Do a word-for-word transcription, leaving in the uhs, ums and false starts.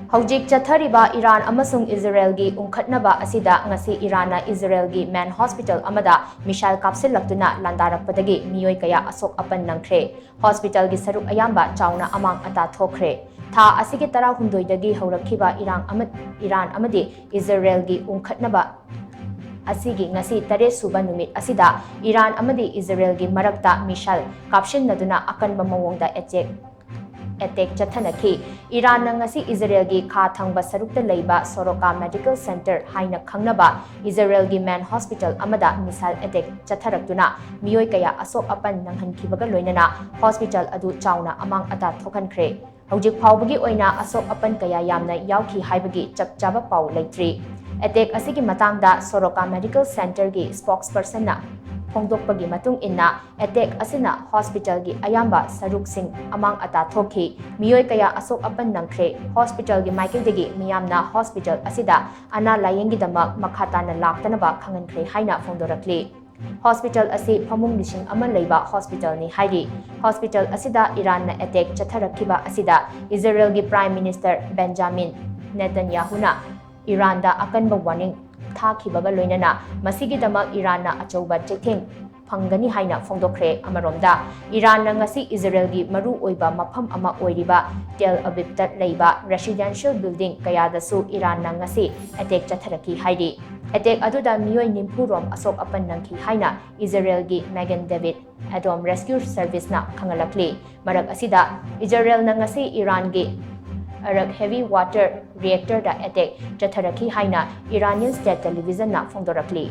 ꯍꯧꯖꯤꯛ ꯆꯠꯊꯔꯤꯕ ꯏꯔꯥꯟ ꯑꯃꯁꯨꯡ ꯏꯖꯔꯦꯜꯒꯤ ꯎꯪꯈꯠꯅꯕ ꯑꯁꯤꯗ ꯉꯁꯤ ꯏꯔꯥꯟꯅ ꯏꯖꯔꯦꯜꯒꯤ main hospital ꯑꯃꯗ missile ꯀꯥꯞꯁꯤꯜꯂꯛꯇꯨꯅ ꯂꯥꯟꯗꯥꯔꯛꯄꯗꯒꯤ ꯃꯤꯑꯣꯏ ꯀꯌꯥ ꯑꯁꯣꯛ ꯑꯄꯟ ꯅꯪꯈ꯭ꯔꯦ꯫ Hospitalꯒꯤ ꯁꯔꯨꯛ ꯑꯌꯥꯝꯕ ꯆꯥꯎꯅ ꯑꯃꯥꯡ ꯑꯇꯥ ꯊꯣꯛꯈ꯭ꯔꯦ꯫ ꯊꯥ ꯑꯁꯤꯒꯤ ꯇꯔꯥꯍꯨꯝꯗꯣꯏꯗꯒꯤ ꯍꯧꯔꯛꯈꯤꯕ ꯏꯔꯥꯡ ꯑꯃ, ꯏꯔꯥꯟ ꯑꯃꯗꯤ ꯏꯖꯔꯦꯜꯒꯤ ꯎꯪꯈꯠꯅꯕ ꯑꯁꯤꯒꯤ ꯉꯁꯤ ꯇꯔꯦꯠ ꯁꯨꯕ ꯅꯨꯃꯤꯠ ꯑꯁꯤꯗ ꯏꯔꯥꯟ ꯑꯃꯗꯤ ꯏꯖꯔꯦꯜꯒꯤ ꯃꯔꯛꯇ missile ꯀꯥꯞꯁꯤꯟꯅꯗꯨꯅ ꯑꯀꯟꯕ ꯃꯑꯣꯡꯗ attack, attack ꯆꯠꯊꯅꯈꯤ꯫ ꯏꯔꯥꯟꯅ ꯉꯁꯤ ꯏꯖꯔꯦꯜꯒꯤ ꯈꯥ ꯊꯪꯕ ꯁꯔꯨꯛꯇ ꯂꯩꯕ ꯁꯣꯔꯣꯀꯥ Medical Center ꯍꯥꯏꯅ ꯈꯪꯅꯕ ꯏꯖꯔꯦꯜꯒꯤ main hospital ꯑꯃꯗ missile attack ꯆꯠꯊꯔꯛꯇꯨꯅ ꯃꯤꯑꯣꯏ ꯀꯌꯥ ꯑꯁꯣꯛ ꯑꯄꯟ ꯅꯪꯍꯟꯈꯤꯕꯒ ꯂꯣꯏꯅꯅ hospital ꯑꯗꯨ ꯆꯥꯎꯅ ꯑꯃꯥꯡ ꯑꯇꯥ ꯊꯣꯛꯍꯟꯈ꯭ꯔꯦ꯫ ꯍꯧꯖꯤꯛ ꯐꯥꯎꯕꯒꯤ ꯑꯣꯏꯅ ꯑꯁꯣꯛ ꯑꯄꯟ ꯀꯌꯥ ꯌꯥꯝꯅ ꯌꯥꯎꯈꯤ ꯍꯥꯏꯕꯒꯤ ꯆꯞ ꯆꯥꯕ ꯄꯥꯎ ꯂꯩꯇ꯭ꯔꯤ꯫ Attack ꯑꯁꯤꯒꯤ ꯃꯇꯥꯡꯗ ꯁꯣꯔꯣꯀꯥ Medical Centerꯒꯤ spokespersonꯅ ꯐꯣꯡꯗꯣꯛꯄꯒꯤ ꯃꯇꯨꯡ ꯏꯟꯅ, attack ꯑꯁꯤꯅ hospitalꯒꯤ ꯑꯌꯥꯝꯕ ꯁꯔꯨꯛꯁꯤꯡ ꯑꯃꯥꯡ ꯑꯇꯥ ꯊꯣꯛꯈꯤ꯫ ꯃꯤꯑꯣꯏ ꯀꯌꯥ ꯑꯁꯣꯛ ꯑꯄꯟ ꯅꯪꯈ꯭ꯔꯦ꯫ Hospitalꯒꯤ ꯃꯥꯏꯀꯩꯗꯒꯤ ꯃꯤꯌꯥꯝꯅ hospital ꯑꯁꯤꯗ ꯑꯅꯥ ꯂꯥꯌꯦꯡꯒꯤꯗꯃꯛ ꯃꯈꯥ ꯇꯥꯅ ꯂꯥꯛꯇꯅꯕ ꯈꯪꯍꯟꯈ꯭ꯔꯦ ꯍꯥꯏꯅ ꯐꯣꯡꯗꯣꯔꯛꯂꯤ꯫ Hospital ꯑꯁꯤ ꯐꯃꯨꯡ ꯂꯤꯁꯤꯡ ꯑꯃ ꯂꯩꯕ hospitalꯅꯤ ꯍꯥꯏꯔꯤ꯫ Hospital ꯑꯁꯤꯗ ꯏꯔꯥꯟꯅ attack ꯆꯠꯊꯔꯛꯈꯤꯕ ꯑꯁꯤꯗ ꯏꯖꯔꯦꯜꯒꯤ Prime Minister Benjamin Netanyahuꯅ ꯏꯔꯥꯟꯗ ꯑꯀꯟꯕ warning ꯊꯥꯈꯤꯕꯒ ꯂꯣꯏꯅꯅ ꯃꯁꯤꯒꯤꯗꯃꯛ ꯏꯔꯥꯟꯅ ꯑꯆꯧꯕ ꯆꯩꯊꯦꯡ ꯐꯪꯒꯅꯤ ꯍꯥꯏꯅ ꯐꯣꯡꯗꯣꯛꯈ꯭ꯔꯦ꯫ ꯑꯃꯔꯣꯝꯗ, ꯏꯔꯥꯟꯅ ꯉꯁꯤ ꯏꯖꯔꯦꯜꯒꯤ ꯃꯔꯨ ꯑꯣꯏꯕ ꯃꯐꯝ ꯑꯃ ꯑꯣꯏꯔꯤꯕ ꯇꯦꯜ ꯑꯕꯤꯕꯇ ꯂꯩꯕ residential building ꯀꯌꯥꯗꯁꯨ ꯏꯔꯥꯟꯅ ꯉꯁꯤ attack ꯆꯠꯊꯔꯛꯈꯤ ꯍꯥꯏꯔꯤ꯫ Attack ꯑꯗꯨꯗ ꯃꯤꯑꯣꯏ ꯅꯤꯐꯨ ꯔꯣꯝ ꯑꯁꯣꯛ ꯑꯄꯟ ꯅꯪꯈꯤ ꯍꯥꯏꯅ ꯏꯖꯔꯦꯜꯒꯤ Magen David Adom Rescue Serviceꯅ ꯈꯪꯍꯜꯂꯛꯂꯤ꯫ ꯃꯔꯛ ꯑꯁꯤꯗ, ꯏꯖꯔꯦꯜꯅ ꯉꯁꯤ ꯏꯔꯥꯟꯒꯤ Arak heavy water reactorꯗ attack ꯆꯠꯊꯔꯛꯈꯤ ꯍꯥꯏꯅ Iranian state televisionꯅ ꯐꯣꯡꯗꯣꯔꯛꯂꯤ꯫